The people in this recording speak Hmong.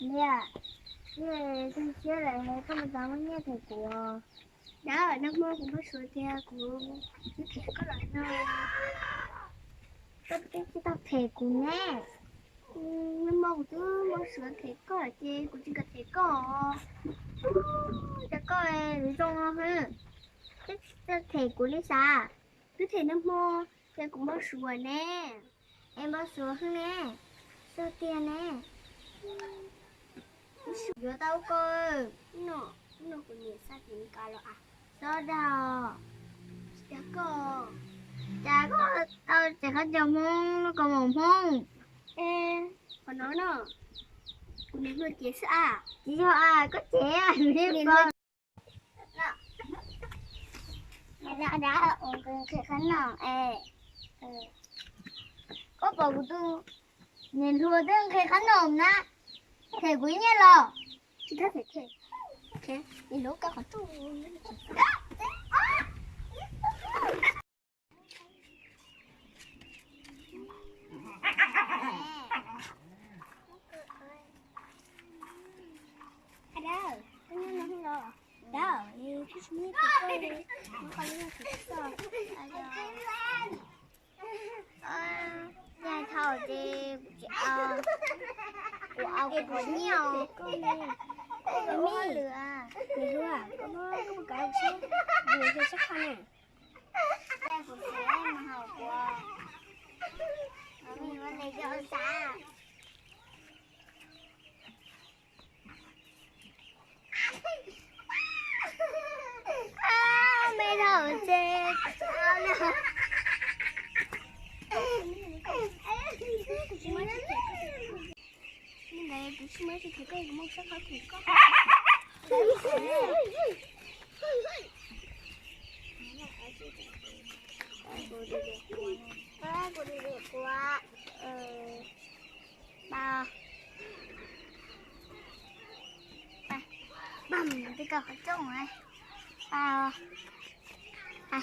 Liam, ib leeg siab lawm koj mus txog muaj nyiaj them kuv. Dab, nag hmo kuv npau suav tias kuv twb them koj lawm no, koj twb tsis tau them kuv ne. Nag hmo kuv twb npau suav them koj lawm ces kuv tsis kam them koj. Cas koj zoo no, twb tsis tau them kuv li sav. Twb them nag hmo, ces kuv npau suav ne. Es npau suav hwj ne, xwb tiag ne. Yuav tau koj. No, no kuv niam xa cev kav los a. Txhob dag. Cas koj, cas koj tau tsev qhov cos Hmoob lub kaus mom Hmoob. Es qhov no no, kuv niam hluas cev xwb a. Tsis yog a, koj cev. Dab, dab, kuv nqhis qab noom es, koj pom kuv tus niam hluas twb nqhis qab noom na, them kuv nyiaj los? Tsis, koj them, them, them, niam hluas koj qhov rooj. Dab, koj nyob no los? Dab, twb tsis muaj nyiaj them koj li, muab koj lub nyiaj them txog. Yog thaum ces kuv tsis, kuv, kuv pom nyiaj os. Koj me, me lwm, niam hluas, koj muab koj puas kav seb, vim yog sab qhov na. Kuv txiv mus hauv kuv, kuv me ua ntej cov xav. Me thaum ces, ntawd kuv tsis muaj tsis them koj, kuv muaj sab qhov them koj. Kuv, kuv, kuv, kuv, pa, pa, pa, twb kaw qhov rooj, pa, pa.